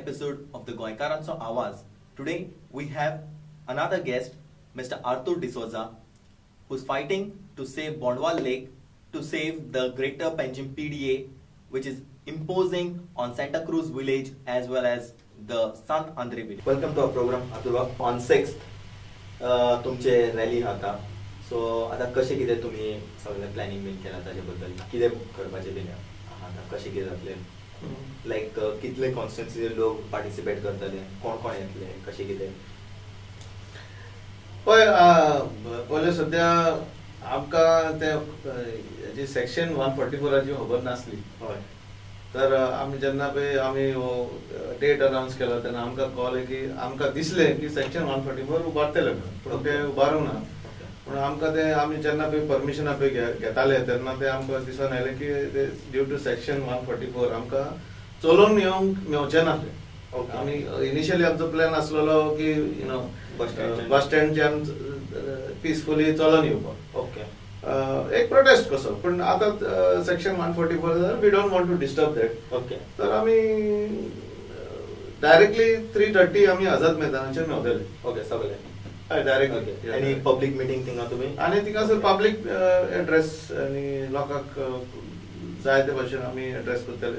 episode of the Goykarancho Awaaz. Today we have another guest, Mr. Arthur D'Souza, who's fighting to save Bondwal Lake, to save the Greater Panjim PDA, which is imposing on Santa Cruz village as well as the Sant Andre village. Welcome to our program, Arthur. On 6th, तुमचे rally आता, so आता कशें कितें तुमी सगळें planning बीन केलां ताजे बद्दल, कितें करपाचें बीन आहा, कशें कितें जातलें, लायक कितले कॉन्स्टिट्युन्सीचे लोक पार्टिसिपेट करतले, कोण कोण येतले, कशें कितें? पळय पयलें सद्या आमकां तें सेक्शन 144 खबर नासली. हय. तर आमी जेन्ना पळय आमी हो डेट अनावन्स केलो तेन्ना आमकां कळ्ळें की आमकां दिसलें की सेक्शन 144 उबारतले म्हणून, पूण ते उबारूंक ना. पूण आमकां तें आमी जेन्ना पळय परमिशनां पळय घेताले तेन्ना तें आमकां दिसून आयलें की ड्यू टू सेक्शन 144 आमकां चलोवन येवंक मेवचें नासलें. आमी इनिशियली आमचो प्लॅन आसलेलो की you know बस स्टँडच्यान पिसफुली चलोवन येवपाक. ओके. एक प्रोटेस्ट कसो, पूण आतां section 144 we don't want to disturb that. Okay. तर आमी डायरेक्टली 3:30 आमी आझाद मैदानाचेर मेवतले. ओके, सगळे. हय, डायरेक्टली. आनी पब्लीक मिटींग थिंगा तुमी? आनी थिंगासर पब्लीक एड्रेस आनी लोकांक जाय ते भाशेन आमी एड्रेस करतले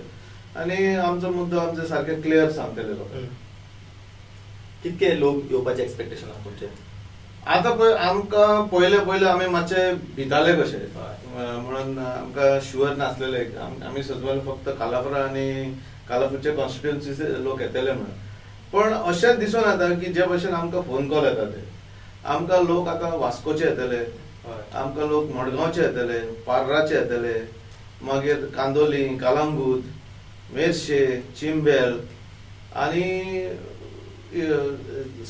आनी आमचो मुद्दो आमचे सारके क्लियर सांगतले लोकांक. कितके लोक येवपाचे एक्सपेक्टेशन आहा तुमचें? आतां पळय आमकां पयले पयले आमी मातशे भिताले कशे म्हणून आमकां शुअर नासलेले. आमी सोदपाले फक्त कालापुरा आनी कालापूरचे कॉन्स्टिट्युन्सीचे लोक येतले म्हणून, पण अशें दिसून येता की जे भशेन आमकां फोन कॉल येता ते आमकां लोक आतां वास्कोचे येतले, आमकां लोक मडगांवचे येतले, पार्राचे येतले, मागीर कांदोली, कालांगूत, मेरशे, चिंबेल आनी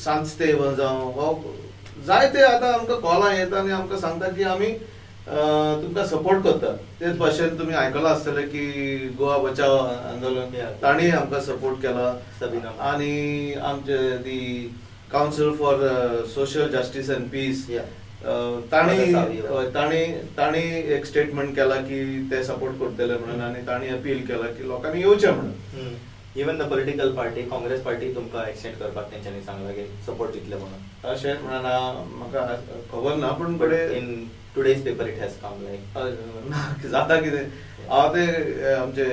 सांस्तेवन जावं हो जायते आतां आमकां कॉलां येता आनी आमकां सांगता की आमी तुमकां सपोर्ट करता. तेच भाशेन तुमी आयकलां आसतलें की गोवा बचाव आंदोलन तांणी आमकां सपोर्ट केला, आनी आमचे the council for social justice and peace तांणी तांणी तांणी एक स्टेटमेंट केला की ते सपोर्ट करतले म्हणून, आनी तांणी अपील केला की लोकांनी येवचें म्हणून. Even the political party, Congress party तुमकां एक्सटेंड करपाक तेंच्यांनी सांगलां की सपोर्ट दितले म्हणून? अशें म्हणून म्हाका खबर ना, पूण बरें in today's paper it has come like जाता कितें हांव ते आमचे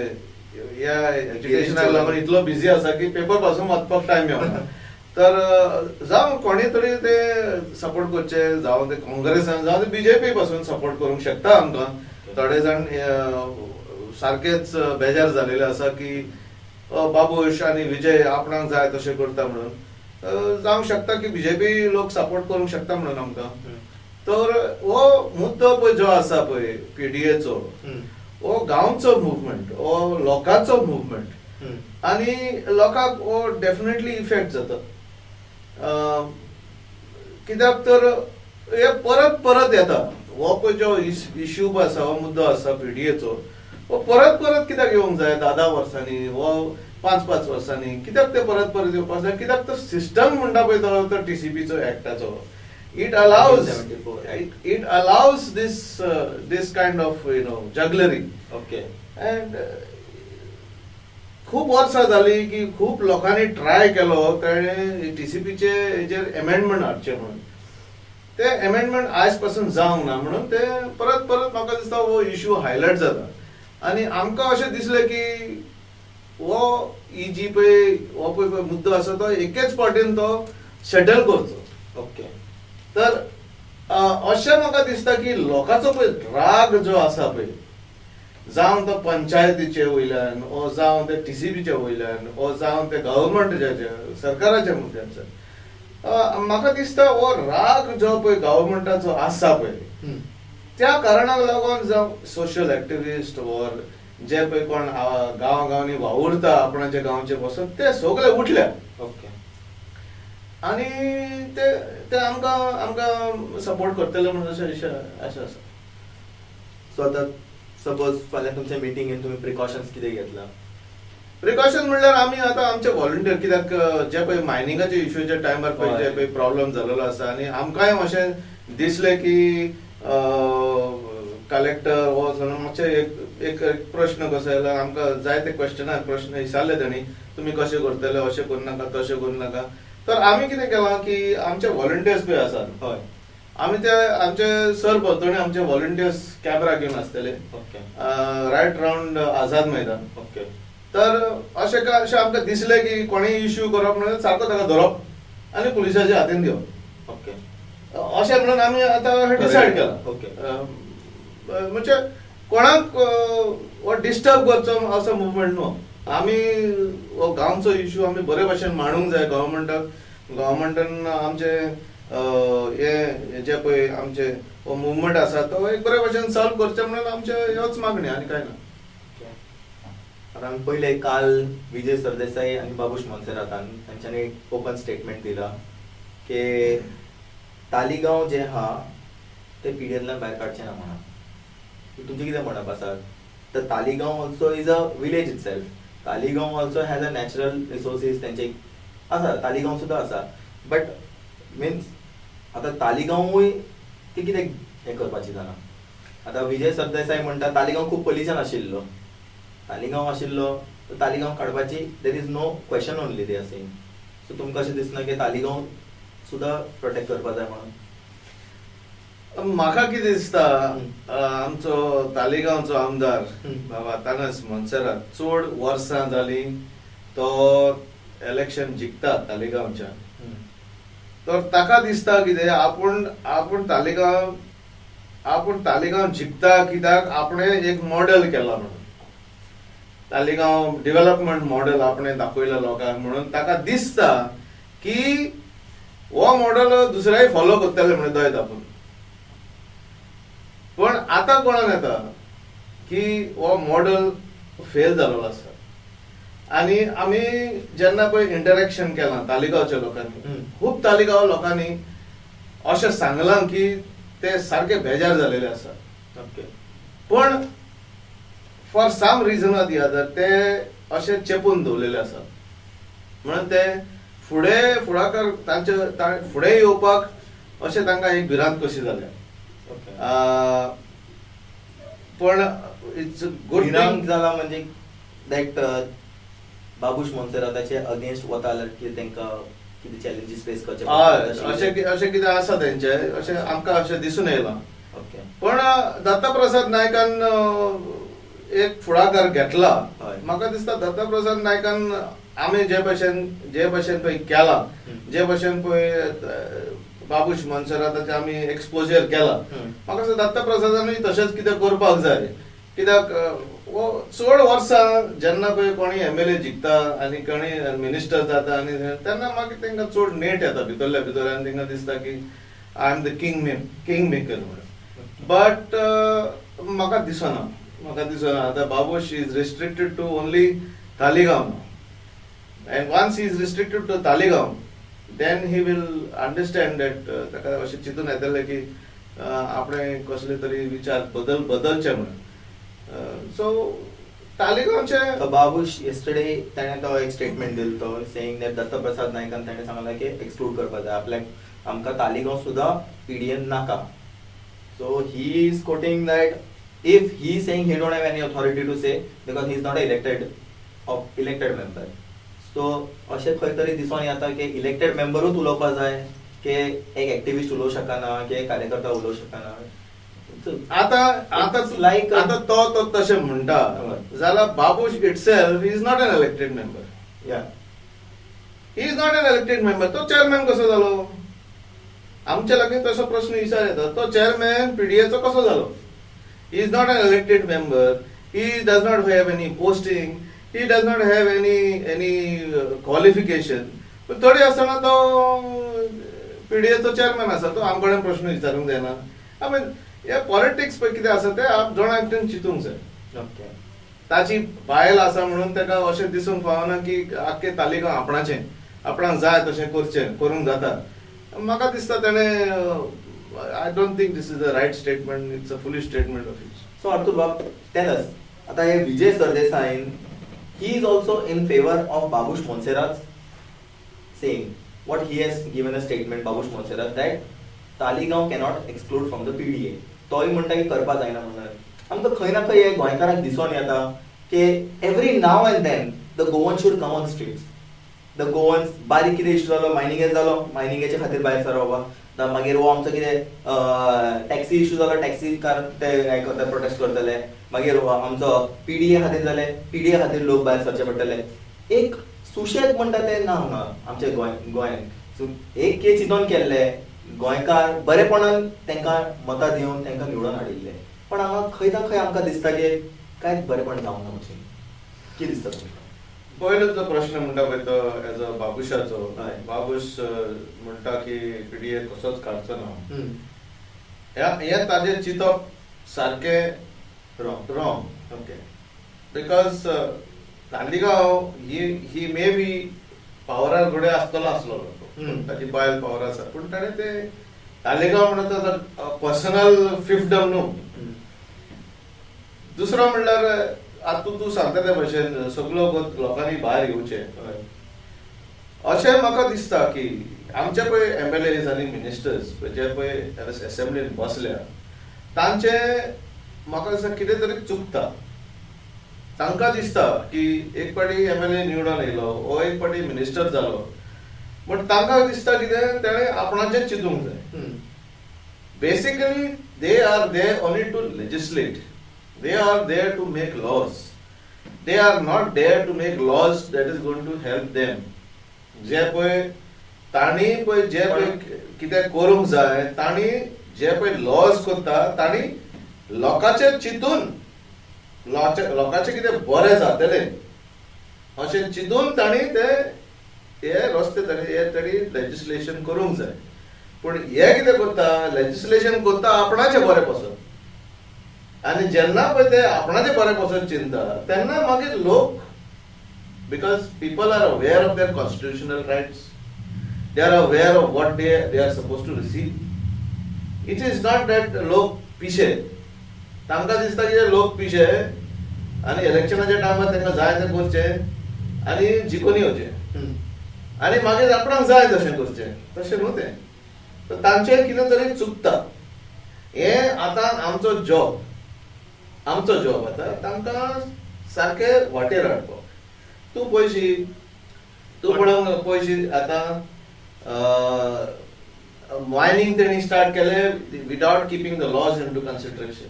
ह्या एज्युकेशनाक लागून इतलो बिजी आसा की पेपर पासून वाचपाक टायम मेळना. तर जावं कोणी तरी ते सपोर्ट करचे, जावं ते काँग्रेसान, जावं ते बीजेपी पासून सपोर्ट करूंक शकता आमकां. थोडे जाण सारकेच बेजार जालेले आसा की बाबूश आनी विजय आपणाक जाय तशें करता म्हणून. जावंक शकता की बीजेपी लोक सपोर्ट करूंक शकता म्हणून आमकां. तर हो मुद्दो पळय जो आसा पळय पीडीएचो, हो गांवचो मुवमेंट, हो लोकांचो मुवमेंट आनी लोकांक हो डेफिनेटली इफेक्ट जाता. कित्याक तर हे परत परत येता. हो पळय जो इश्यू आसा, हो मुद्दो आसा पीडीएचो, हो परत परत कित्याक येवंक जाय? 10-10 वर्सांनी हो 5-5 वर्सांनी कित्याक ते परत परत येवपाक जाय? कित्याक तो सिस्टम म्हणटा पळय तो टीसीपीचो एक्टाचो, it allows this this kind of you know jugglery. Okay. And खूब वर्सां जाली की खूब लोकांनी ट्राय केलो ताणें टीसीपीचे हेजेर एमेंडमेंट हाडचें म्हणून, ते एमेंडमेंट आयज पासून जावंक ना म्हणून ते परत परत म्हाका दिसता हो इश्यू हायलायट जाता. आनी आमकां अशें दिसलें की हो ही जी पळय हो पळय मुद्दो आसा तो एकेच पार्टीन तो सेटल करचो. ओके. तर अशें म्हाका दिसता की लोकांचो पळय राग जो आसा पळय, जावं तो पंचायतीचे वयल्यान ओ जावं ते टीसीपीचे वयल्यान ओ जावं ते गव्हर्मेंटाच्या सरकाराच्या मुद्द्यांचेर, म्हाका दिसता हो राग जो पळय गव्हर्मेंटाचो आसा पळय त्या कारणाक लागून जावं सोशल एक्टिविस्ट ओर जे पळय कोण गांव गांवांनी वावुरता आपणाच्या गांवचे बसून ते सगळे उठल्या. ओके. आनी ते ते आमकां आमकां सपोर्ट करतले म्हणून अशें अशें आसा. सो आतां सपोज फाल्यां तुमच्या मिटींगेन तुमी प्रिकॉशन्स कितें घेतला? प्रिकॉशन म्हणल्यार आमी आतां आमचे व्हॉलंटियर, कित्याक जे पळय मायनिंगाच्या इश्यूच्या टायमार पळय जे पळय प्रॉब्लम जाल्लो आसा आनी आमकांय अशें दिसलें की कलेक्टर वचून मातशें एक एक प्रश्न कसो येयला आमकां जायते क्वेश्चनाक प्रश्न विचारले तांणी, तुमी कशें करतले, अशें करूं नाका, तशें करूं नाका. तर आमी कितें केलां की आमचे व्हॉलंटियर्स पळय आसात, हय, आमी ते आमचे सर भोंवतणी आमचे व्हॉलंटियर्स कॅमेरा घेवन आसतले, right round Azad Maidan. Okay. तर अशें काय अशें आमकां दिसलें की कोणेय इश्यू करप म्हणल्यार सारको ताका धरप आनी पुलिसाच्या हातीन दिवप. ओके. अशें म्हणून आमी आतां हें डिसायड केलां. ओके. म्हणजे कोणाक हो डिस्टर्ब करचो असो मुवमेंट न्हू. आमी हो गांवचो इश्यू आमी बरे भाशेन मांडूंक जाय गव्हर्मेंटाक. गव्हर्मेंटान आमचे हे जे पळय आमचे हो मुवमेंट आसा तो एक बरे भाशेन सॉल्व करचें म्हणून आमचे ह्योच मागणी आनी कांय ना. आतां आमी पयलें काल विजय सरदेसाई आनी बाबूश मोन्सेरातान तांच्यांनी एक ओपन स्टेटमेंट दिला की तालिगांव जें आहा तें पीडीएंतल्यान भायर काडचें ना म्हणून. तुमचें कितें म्हणप आसा? तर Taleigao also is a village itself. Taleigao also has a natural resources तेंचे आसा, तालिगांव सुद्दां आसा. बट मिन्स आतां तालिगांवूय ती कितें हें करपाची जालां. आतां विजय सरदेसाय म्हणटा तालिगांव खूब पयलींच्यान आशिल्लो, तालिगांव आशिल्लो, तालिगांव काडपाची there is no question only they are saying. So तुमकां अशें दिसना की तालिगांव सुद्दां प्रोटेक्ट करपा जाय म्हणून? म्हाका कितें दिसता, आमचो तालिगांवचो आमदार बाबा तानस मोन्सेरात चड वर्सां जालीं तो इलेक्शन जिखता तालिगांवच्यान. तर ताका दिसता कितें आपूण आपूण तालिगांव आपूण तालिगांव जिखता कित्याक आपणें एक मॉडेल केला म्हणून, तालिगांव डेव्हलपमेंट मॉडेल आपणें दाखयला लोकांक म्हणून ताका दिसता की हो मॉडेल दुसऱ्याय फॉलो करतले म्हणून दोळे दाखोवन. पण आतां कोणाक येता की हो मॉडेल फेल जाल्लो आसा. आनी आमी जेन्ना पळय इंटरेक्शन केलां तालिगांवच्या लोकांनी, खूब तालिगांव लोकांनी अशें सांगलां की ते सारके बेजार जालेले आसा. ओके. पण for some reason or the other ते अशें चेपून दवरलेले आसा म्हणून ते फुडें फुडाकार तांचे फुडें येवपाक अशें तांकां एक भिरांत कशी जाल्या. पण it's good भिरांत जाला म्हणजे that Babush मोन्सेराताचे अगेन्स्ट वता जाल्यार कितें तांकां कितें चॅलेंजीस फेस करचे? अशें अशें कितें आसा तेंचें, अशें आमकां अशें दिसून येयलां. पण दत्ताप्रसाद नायकान एक फुडाकार घेतला. म्हाका दिसता दत्ताप्रसाद नायकान आमी जे भशेन पळय केला, जे भशेन पळय बाबूश मोन्सेराताचें आमी एक्सपोजर केला, म्हाका दिसता दत्ताप्रसादानूय तशेंच कितें करपाक जाय. कित्याक चड वर्सां जेन्ना पळय कोणी एमएलए जिखता आनी कोणी मिनिस्टर जाता आनी तेन्ना मागीर तांकां चड नेट येता भितरल्या भितर आनी तांकां दिसता की I am the king maker म्हणून. बट म्हाका दिसना, म्हाका दिसना आतां Babush is restricted to only Taleigao, and once he is restricted to Taleigao then he will understand that ताका अशें चिंतून येतलें की आपणें कसले तरी विचार बदलचे म्हणून. सो तालिगांवचे बाबूश येस्टरडे ताणें तो एक स्टेटमेंट दिलो तो सेईंग that Dattaprasad नायकान ताणें सांगलां की एक्सक्लूड करपाक जाय आपल्याक, आमकां तालिगांव सुद्दां पीडीएन नाका. So he is quoting that if he is saying he don't have any authority to say because he is not elected member. So अशें खंय तरी दिसून येता की इलेक्टेड मेंबरूच उलोवपा जाय की एक एक्टिविस्ट उलोवंक शकना, की एक कार्यकर्ता उलोवंक शकना. आतां आतां लायक आतां तो तो तशें म्हणटा जाल्यार Babush itself is not an elected member. Yeah, he is not an elected member. तो चेअरमॅन कसो जालो? आमच्या लागीं तसो प्रश्न विचार येता, तो चेअरमॅन पीडीएचो कसो जालो? He is not an elected member, he does not have any posting, he does not have any qualification. पण तरी आसतना तो पीडीएचो चेअरमॅन आसा, तो आमचे कडेन प्रश्न विचारूंक जायना. I mean हे पॉलिटिक्स पळय कितें आसा तें जण एकट्यान चिंतूंक जाय. ओके, ताची बायल आसा म्हणून ताका अशें दिसूंक फावना की आख्खें तालिगांव आपणाचें, आपणाक जाय तशें करचें, करूंक जाता. म्हाका दिसता तेणें, I don't think this is the right statement, it's a foolish statement of his. So Artur Bab, tell us, आतां हे Vijay सरदेसाईन, he is also in favour of Babush Monserrate saying what he has given a statement, Babush Monserrate, that Taleigao cannot exclude from the PDA. तोय म्हणटा की करपा जायना म्हणून. आमकां खंय ना खंय हे गोंयकारांक दिसून येता की every now and then the Goan should come on streets. The Goans बारीक कितें इशू जालो, मायनिंगेच जालो, मायनिंगेचे खातीर भायर सर बाबा. मागीर हो आमचो कितें टॅक्सी इशू जालो, टॅक्सी कार ते हें करता, प्रोटेस्ट करतले. मागीर आमचो पीडीए खातीर जाले, पीडीए खातीर लोक भायर सरचे पडटले. एक सुशेग म्हणटा तें ना हांगा आमच्या गोंयांत. सो एक के चिंतून केल्ले गोंयकार बरेपणान तांकां मतां दिवन तांकां निवडून हाडिल्ले, पण हांगा खंय ना खंय आमकां दिसता की कांयच बरेपण जावंक ना. भशेन कितें दिसता तुमकां? पयलो जो प्रश्न म्हणटा पळय तो एज अ बाबुशाचो. बाबूश म्हणटा की पीडीए कसोच काडचो ना, हें ताजें चिंतप सारकें wrong. Okay, because Taleigao he may be पावरार घडये आसतलो आसलो, ताजी बायल पावर आसा, पूण ताणें ते तालिगांव म्हणटा पर्सनल फिफ्डम न्हू. दुसरो म्हणल्यार आतां तूं सांगता ते भशेन सगळो लोकांनी भायर येवचें अशें म्हाका दिसता की आमचे पळय एमएलएज आनी मिनिस्टर्स जे पळय एसेंब्लीन बसल्या तांचे म्हाका दिसता कितें तरी चुकता. तांकां दिसता की एक पाटी एमएलए निवडून येयलो वो एक पाटी मिनिस्टर जालो, बट तांकां दिसता कितें ताणें आपणाचें चिंतूंक जाय. Basically they are there only to legislate. They are there to make laws. They are not there to make laws that is going to help them. जे पळय तांणी पळय जे पळय कितें करूंक जाय, तांणी जे पळय लॉज करता तांणी लोकांचें चिंतून, लोकांचें कितें बरें जातलें अशें चिंतून तांणी ते हे रस्ते तांणी हे तांणी लेजिस्लेशन करूंक जाय. पूण हे कितें करता, लेजिस्लेशन करता आपणाचें बरें पसत, आनी जेन्ना पळय ते आपणाचे बरें पसत चिंता तेन्ना मागीर लोक, because people are aware of their constitutional rights, they are aware of what they are suppose to receive. It is not that लोक पिशे, तांकां दिसता की लोक पिशे आनी इलेक्शनाच्या टायमार तांकां जाय तें करचें आनी जिखून येवचें आनी मागीर आपणाक जाय तशें करचें, तशें न्हू तें. तर तांचें कितें तरी चुकता. हें आतां आमचो जॉब, आमचो जॉब आतां तांकां सारकें वाटेर हाडपाक. तूं पयशी, तूं पळोवंक पयशी आतां मायनींग तेणी स्टार्ट केलें without keeping the laws into consideration.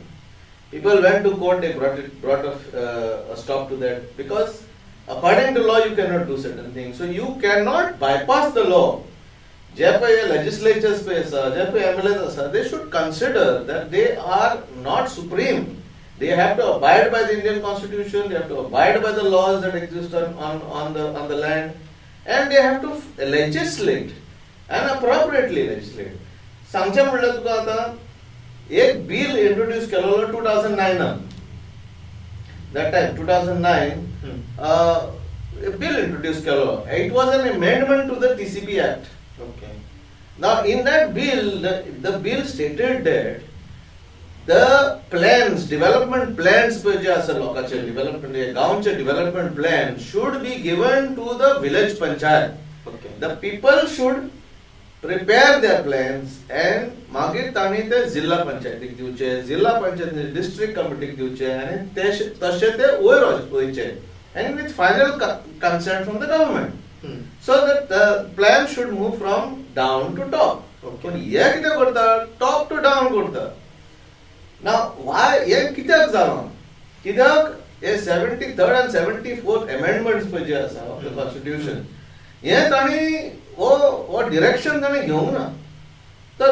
People went to court, they brought a stop to that, because according to law you cannot do certain things. So you cannot bypass the law. जे पळय legislatures पळय आसा, जे पळय MLAs आसा, they should consider that they are not supreme. They have to abide by the Indian Constitution, they have to abide by the laws that exist on the land, and they have to legislate and appropriately legislate. सांगचें म्हणल्यार तुका आतां एक bill introduce केलेलो 2009, that time 2009 bill introduce केलो. It was an amendment to the TCP Act. Okay. Now in that bill, the bill stated that the plans, development plans जे आसा लोकांचे development, गांवचे development plan should be given to the village panchayat. Okay. The people should prepare their plans and मागीर तांणी ते जिल्हा पंचायतीक दिवचे, जिल्हा पंचायतीन डिस्ट्रिक्ट कमिटीक दिवचे आनी तशें ते वयर वयचे and with final consent from the government. So that the plan should move from down to top. पूण हे कितें करता, टॉप टू डावन करता. Now, why हे कित्याक जालां, कित्याक हे 73rd and 74th amendments पळय जे आसा ऑफ the constitution, हे तांणी हो डिरेक्शन ताणें घेवंक ना. तर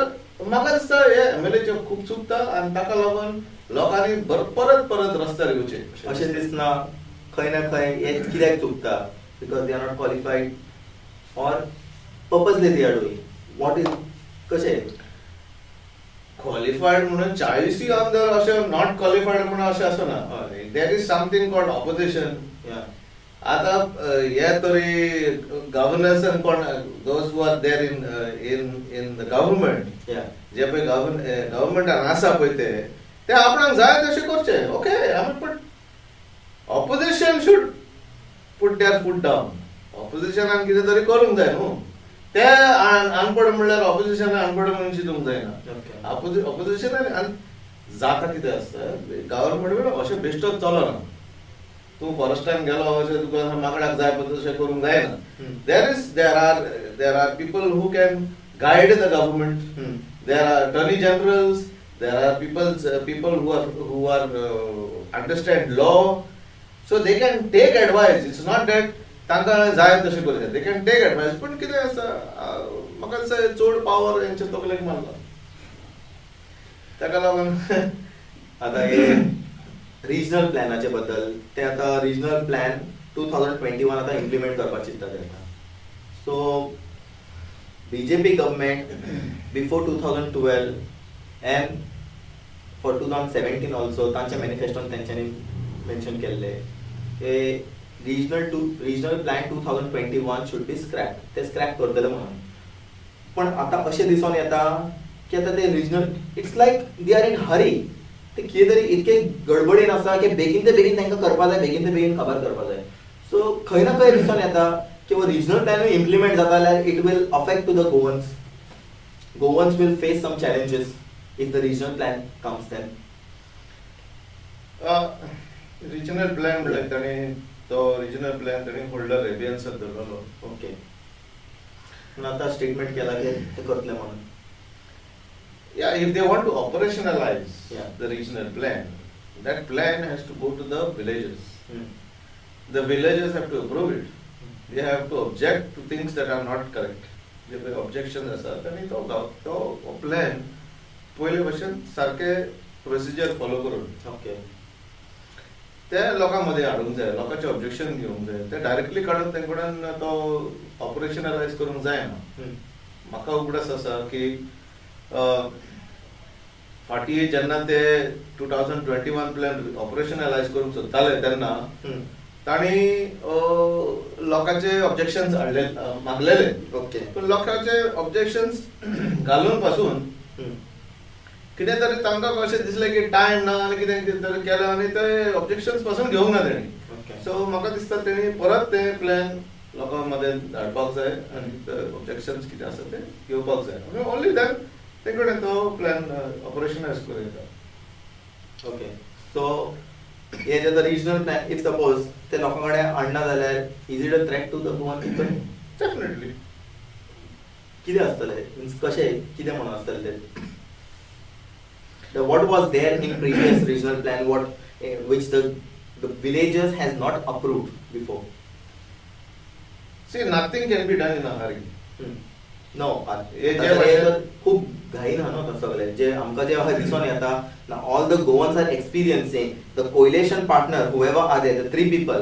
म्हाका दिसता हे एमएलएचे खूब चुकता आनी ताका लागून लोकांनी परत परत रस्त्यार येवचें अशें दिसना. खंय ना खंय हे कित्याक चुकता, because they are not qualified or purposely they are doing what is, कशें क्वालिफायड म्हणून 40 आमदार अशें not qualified म्हणून अशें आसना. There is something called opposition. आतां हे तरी गव्हर्नन्सान कोण, those who are there in in in the government, जे पळय गव्हर्मेंटान आसा पळय ते आपणाक जाय तशें करचें. ओके, आमी पण opposition should put their foot down. ऑपोजिशनान कितें तरी करूंक जाय न्हू. ते अनपड म्हणल्यार ऑपोजिशनान अनपड म्हणून चिंतूंक जायना. ऑपोजिशनान जाता कितें आसता गव्हर्मेंट अशें बेश्टोच चलना. तूं फॉरेस्टान गेलो अशें तुका माकडाक जाय पडटा तशें करूंक जायना. There are people who can guide the government. There are attorney generals, there are people who are understand law, so they can take advice. It's not that तांकां जाय तशें करूं, they can take advice. पण कितें आसा म्हाका दिसता चड पावर हेंच्या तकलेक मारला, ताका लागून आतां हे रिजनल प्लॅनाचे बद्दल ते आतां रिजनल प्लॅन 2021 आतां इम्प्लिमेंट करपाक चिंत्ता ते आतां. So BJP government before 2012 and for 2017 also तांच्या मॅनिफेस्टोन तेंच्यांनी मेन्शन केल्ले की regional plan 2021 should be scrap, ते स्क्रॅप करतले म्हणून. पण आतां अशें दिसून येता की आतां ते regional it's like they are in hurry, ते कितें तरी इतके गडबडीन आसा की बेगीन ते बेगीन तांकां करपा जाय, बेगीन ते बेगीन खबर करपा जाय. सो खंय ना खंय दिसून येता की रिजनल प्लॅनूय इम्प्लिमेंट जाता जाल्यार it will affect to the Goans. Goans will face some challenges if the regional plan comes then. Regional plan म्हणल्यार ताणें तो रिजनल प्लॅन ताणें होल्डर एबियन्साक दवरलो. ओके, पूण आतां स्टेटमेंट केला की ते करतले म्हणून. Yeah, if they want to operationalize the regional plan, that plan has to go to the villages. The villagers have to approve it. They have to object to things that are not correct. जे पळय objection आसात आनी तो तो plan पयले भशेन सारके procedure follow करून okay ते लोकां मदें हाडूंक जाय, लोकांचे ऑब्जेक्शन घेवंक जाय, ते डायरेक्टली काडून तेंचे कडेन तो ऑपरेशनलायज करूंक जायना. म्हाका उगडास आसा की फाटीं जेन्ना ते 2021 प्लॅन ऑपरेशनलायज करूंक सोदताले तेन्ना तांणी लोकांचे ऑब्जेक्शन हाडले मागलेले. ओके, पूण लोकांचे ऑब्जेक्शन घालून पासून कितें तरी तांकां अशें दिसलें की टायम ना आनी कितें कितें तरी केलें आनी ते ऑब्जेक्शन पासून घेवंक ना तेणी. सो म्हाका दिसता तेणी परत ते प्लॅन लोकां मदें धाडपाक जाय आनी ऑब्जेक्शन कितें आसा ते घेवपाक जाय. ओन्ली then ते कडेन तो प्लॅन ऑपरेशनलायज करूं येता. ओके, सो हे जे रिजनल प्लॅन if suppose ते लोकां कडेन हाडना जाल्यार is it a threat to the Goan people? Definitely. कितें आसतलें मिन्स कशें कितें म्हणून आसतलें तें? What was there in previous regional plan, what which the villagers has not approved before? See, nothing can be done in a hurry. No, खूब घाई ना न्हू सगळे जे आमकां जे अशें दिसून येता ना, all the Goans are experiencing the coalition partner whoever are there, the three people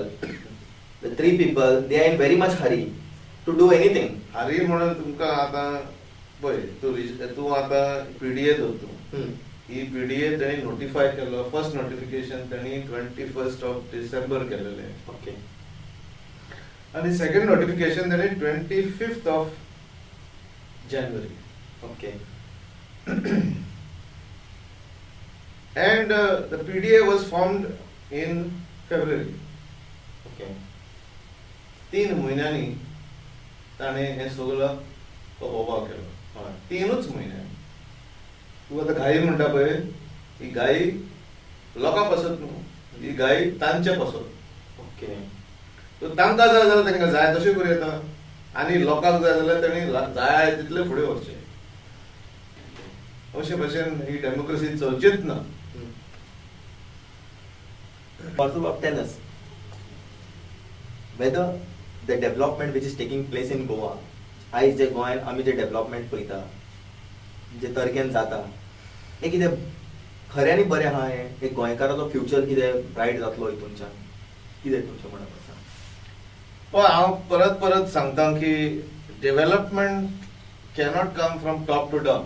they are in very much hurry to do anything. Hurry म्हणून तुमकां आतां पळय तूं आतां पीडीए धर तूं, ही पीडीए तांणी नोटिफाय केलो, फर्स्ट नोटिफिकेशन तांणी 21 डिसेंबर केलेलें. ओके, आनी सेकंड नोटिफिकेशन तांणी 25 January. Okay, and the PDA was formed in February. Okay, 3 म्हयन्यांनी ताणें हें सगळो तो बोबाळ केलो. 3 म्हयन्यांनी. तूं आतां गाई म्हणटा पळय, ही गाई लोकां पासत न्हू, ही गाई तांचे पासत. ओके, तांकां जाय जाल्यार तांकां जाय तशें करूं येता आनी लोकांक जाय जाल्यार तांणी जाय तितले फुडें व्हरचें. अशे भशेन ही डेमोक्रेसी चलचीच ना. Tell us whether the development which is taking place in Goa, आयज जे गोंयांत आमी जे डेव्हलपमेंट पळयता, जे तर्केन जाता, हें कितें खऱ्यांनी बरें आहा? हें गोंयकाराचो फ्युचर कितें ब्रायट जातलो हितूनच्यान? कितें तुमचें म्हणप आसा? पळय, हांव परत परत सांगता की development cannot come from top to down.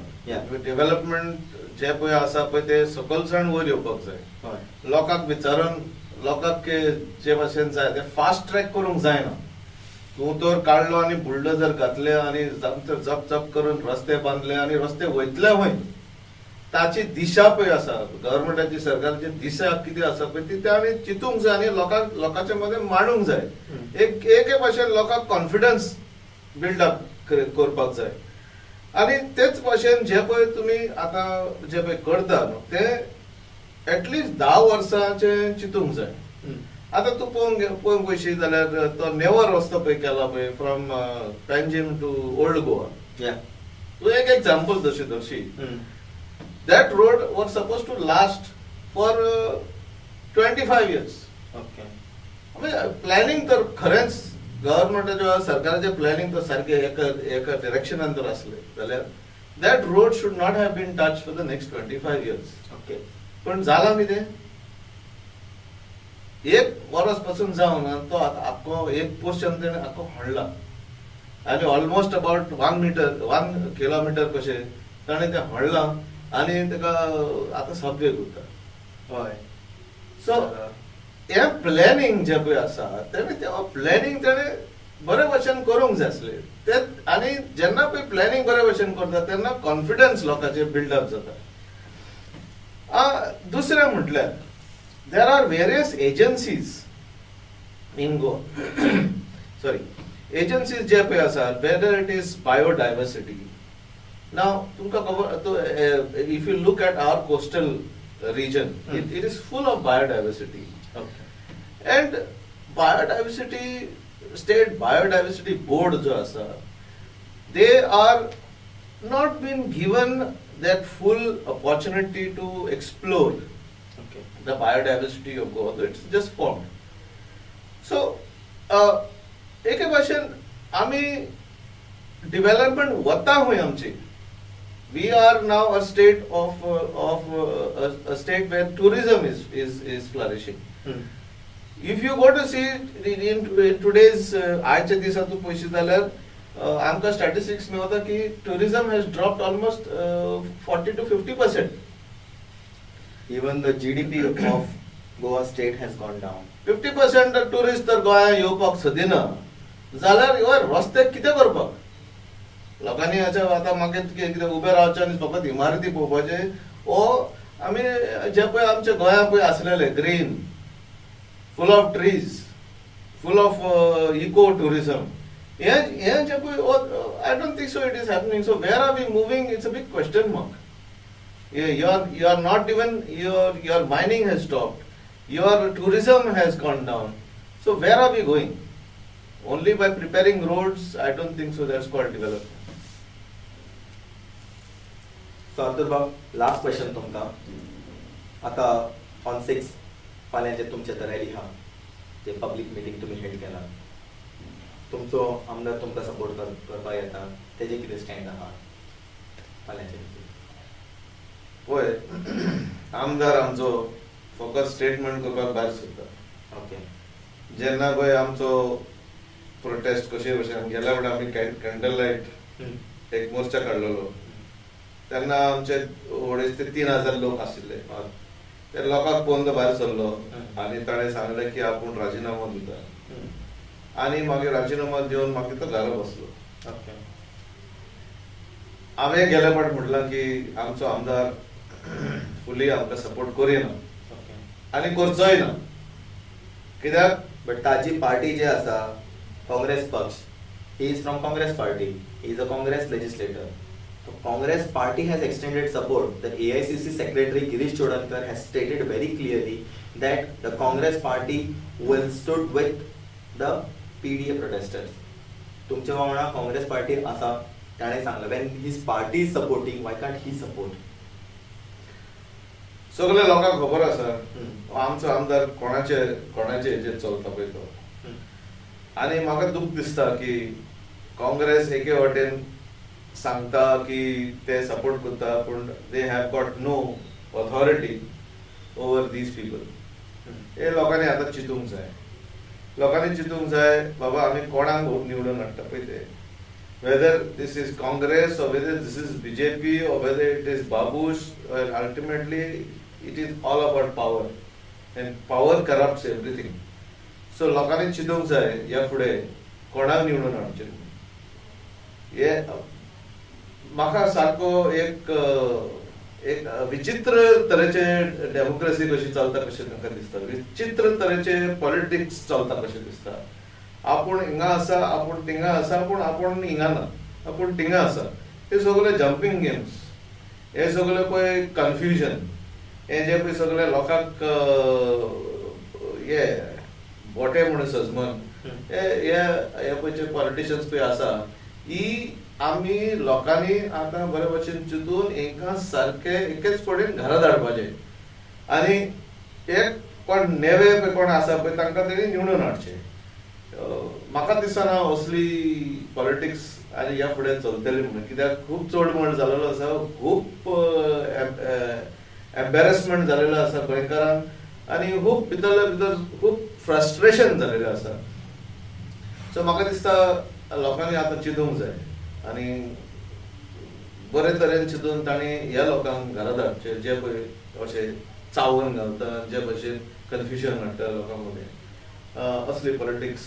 Development जे पळय आसा पळय ते सकलसाण वयर येवपाक जाय. लोकांक विचारून लोकांक जे भाशेन जाय ते फास्ट ट्रॅक करूंक जायना. तूं तर काडलो आनी बुलडोजर घातले आनी जप जप करून रस्ते बांदले आनी रस्ते वयतले खंय, ताची दिशा पळय आसा गव्हर्मेंटाची, सरकाराची दिशा कितें आसा पळय ती आमी चिंतूंक जाय आनी लोकांक लोकांच्या मदें मांडूंक जाय. एक एके भाशेन लोकांक कॉन्फिडन्स बिल्डअप करपाक जाय. आनी तेच भाशेन जे पळय तुमी आतां जे पळय करता न्हू ते एटलिस्ट 10 वर्सांचें चिंतूंक जाय. आतां तूं पळोवंक वयशी जाल्यार तो नेवर रस्तो पळय केला पळय from Panjim to old Goa, तूं एक एग्जाम्पल जशी धरशी, that road was suppose to last for 25 years. Planning तर खरेंच गव्हर्नमेंटाच्या सरकाराचें प्लॅनिंग तर सारकें एका डिरेक्शनान जर आसलें जाल्यार that road should not have been touch for the next 25 years. Okay, पण जालां कितें, एक वरस पासून जावना तो आतां आख्खो एक पोर्शन तेणें आख्खो खणला आनी almost about 1 meter 1 kilometer कशें ताणें तें खणलां आनी ताका आतां सबवे करता. हय, सो हें प्लॅनिंग जें पळय आसा तेणें तें प्लॅनिंग तेणें बरे भशेन करूंक जाय आसलें तें. आनी जेन्ना पळय प्लॅनिंग बरे भशेन करता तेन्ना कॉन्फिडन्स लोकांचेर बिल्डअप जाता. दुसरें म्हटल्यार there are various agencies in Goa, sorry, agencies जे पळय आसा, whether it is biodiversity. Now तुमकां खबर, if you look at our coastal region, it is full of biodiversity. And biodiversity, state biodiversity board जो आसा, they are not been given that full opportunity to explore the biodiversity of Goa. It's just formed. So एके भाशेन आमी development वता खंय आमची. We are now a state of a state where tourism is flourishing. If you go to see in today's आयच्या दिसा तूं पळयशी जाल्यार आमकां स्टॅटिस्टिक्स मेळटा की tourism has dropped almost 40 to 50%. Even the GDP of Goa state has gone down. 50% tourist तर गोंयांत येवपाक सोदिना जाल्यार ह्यो रस्ते कितें करपाक लोकांनी आतां मागीर कितें उबें रावचें आनी फकत इमारती पळोवपाचें. ओ आमी जे पळय आमच्या गोंयांत पळय आसलेले green, full of trees, full of eco tourism, हें जें पळय I don't think so it is happening. So where are we moving, it's a big question mark. You are not even, your mining has stopped, your tourism has gone down. So where are we going? Only by preparing roads, I don't think so that's called development. So Artur Bab, last question तुमकां. आतां on 6 फाल्यां जे तुमचे rally आहा, जे public meeting तुमी head केला, तुमचो आमदार तुमकां सपोर्ट करपाक येता, तेजें कितें स्टँड आहा फाल्यांचे? पळय, आमदार आमचो फकत स्टेटमेंट करपाक भायर सरता. ओके, जेन्ना पळय आमचो प्रोटेस्ट कशे भशेन गेल्या फावट आमी कॅन्डल लायट एक मोर्चा काडलेलो तेन्ना आमचे अडेच ते 3,000 लोक आशिल्ले. ते लोकांक पळोवन तो भायर सरलो आनी ताणें सांगलें की आपूण राजिनामो दिता आनी मागीर राजिनामो दिवन मागीर तो घरा बसलो. हांवें गेल्या फावट म्हटलां की आमचो आमदार फुली आमकां सपोर्ट करिना आनी करचोय ना, कित्याक बट ताजी पार्टी जी आसा काँग्रेस पक्ष, he is from Congress party, he is a Congress legislator. The Congress party has extended support. The AICC secretary Girish Chodankar has stated very clearly that the Congress party will stood with the PDA protesters. तुमच्या वांगडा Congress party आसा ताणें सांगलें. When his party is supporting, why can't he support? सगळे लोकांक खबर आसा आमचो आमदार कोणाचे कोणाचे हेजेर चलता पळय तो. आनी म्हाका दूख दिसता की काँग्रेस एके वटेन सांगता की ते सपोर्ट करता, पूण they have got no authority over these people. हे लोकांनी आतां चिंतूंक जाय, लोकांनी चिंतूंक जाय बाबा आमी कोणाक निवडून हाडटा पळय ते, whether this is Congress or whether this is BJP or whether it is Babush, ultimately it is all about power and power corrupts everything. So लोकांनी चिंतूंक जाय ह्या फुडें कोणाक निवडून हाडचें. हे म्हाका सारको एक एक विचित्र तरेचे डेमोक्रेसी कशी चलता कशें तांकां दिसता, विचित्र तरेचे पॉलिटिक्स चलता कशें दिसता. आपूण हिंगा आसा, आपूण थिंगा आसा, पूण आपूण हिंगा ना, आपूण थिंगा आसा. हे सगळे जंपींग गेम्स, हे सगळे पळय कन्फ्युजन. हे जे पळय सगळे लोकांक हे बोटे म्हणून सजमन हे पळय पॉलिटिशियन्स पळय आसा ही आमी लोकांनी आतां बरे भशेन चिंतून हेंकां सारकें एकेच कडेन घरा धाडपाचें आनी एक कोण नेवे पळय कोण आसा पळय तांकां तेणी निवडून हाडचें. म्हाका दिसना असली पॉलिटिक्स आनी ह्या फुडें चलतली म्हणून, कित्याक खूब चोडमोड जालेलो आसा, खूब एम्बेरसमेंट जालेलो आसा गोंयकारांक आनी खूब भितरले भितर खूब फ्रस्ट्रेशन जालेलें आसा. सो म्हाका दिसता लोकांनी आतां चिंतूंक जाय आनी बरे तरेन चिंतून तांणी ह्या लोकांक घरा धाडचे जे पळय अशे चावून घालता, जे भशेन कन्फ्युजन हाडटा लोकां मदीं. असली पॉलिटिक्स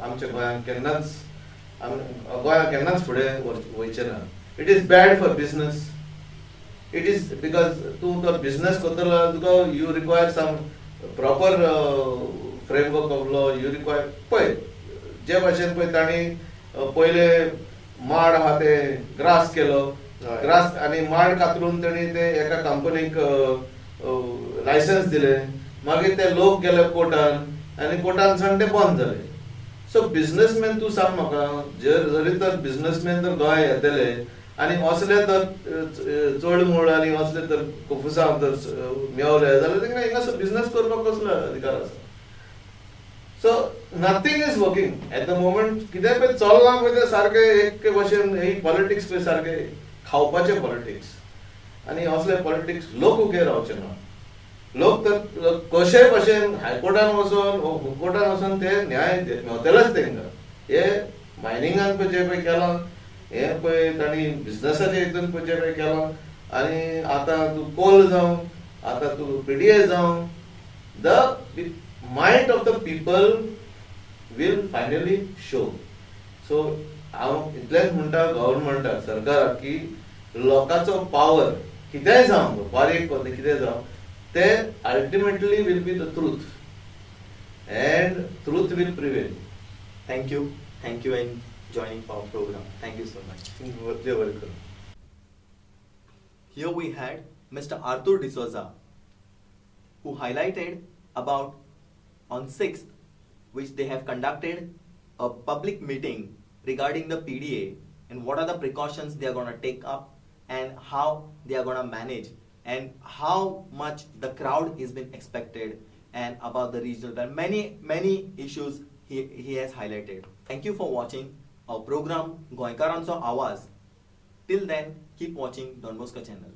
आमच्या गोंयांत केन्नाच, गोंयांत केन्नाच फुडें वयचें ना. It is bad for business. It is because तूं तो बिजनस करतलो तुका you require some proper framework of law, you require. पळय जे भाशेन पळय तांणी पयले माड आहा ते ग्रास केलो, ग्रास आनी माड कातरून तांणी ते एका कंपनीक लायसन्स दिलें, मागीर ते लोक गेले कोर्टान आनी कोर्टान सावन ते बंद जाले. सो बिजनसमॅन तूं सांग म्हाका, जरी तर बिजनसमॅन तर गोंया येतले आनी असले तर चोडमोड आनी असले तर कोफुसांव तर मेवले जाल्यार तांकां हिंगा बिजनस करपाक कसलो अधिकार आसा? So nothing is working at the moment. कितें पळय चल्लां पळय तें सारकें एक भशेन ही पॉलिटिक्स पळय सारकें खावपाचें पॉलिटिक्स आनी असले पॉलिटिक्स लोक उगे रावचे ना. लोक तर कशेय भशेन हायकोर्टान वचोन कोर्टान वचोन ते न्याय मेवतलेच तांकां. हे मायनिंगान पळय जें पळय केलां, हे पळय तांणी बिजनसाच्या हितून पळय जें पळय केलां आनी आतां तूं कोल जावं, आतां तूं पीडीए जावं, the mind of the people will finally show. So हांव इतलेंच म्हणटा गव्हर्मेंटाक, सरकाराक की लोकांचो पावर कितेंय जावं, बारीक कितेंय जावं, ते ultimately will be the truth and truth will prevail. Thank you, thank you and joining our program. Thank you so much. You're welcome. Here we had Mr. Arthur D'Souza, who highlighted about on 6th, which they have conducted a public meeting regarding the PDA and what are the precautions they are going to take up and how they are going to manage and how much the crowd is been expected and about the regional and many, many issues he has highlighted. Thank you for watching our program Goenkarancho Awaaz. Till then, keep watching Don Bosco channel.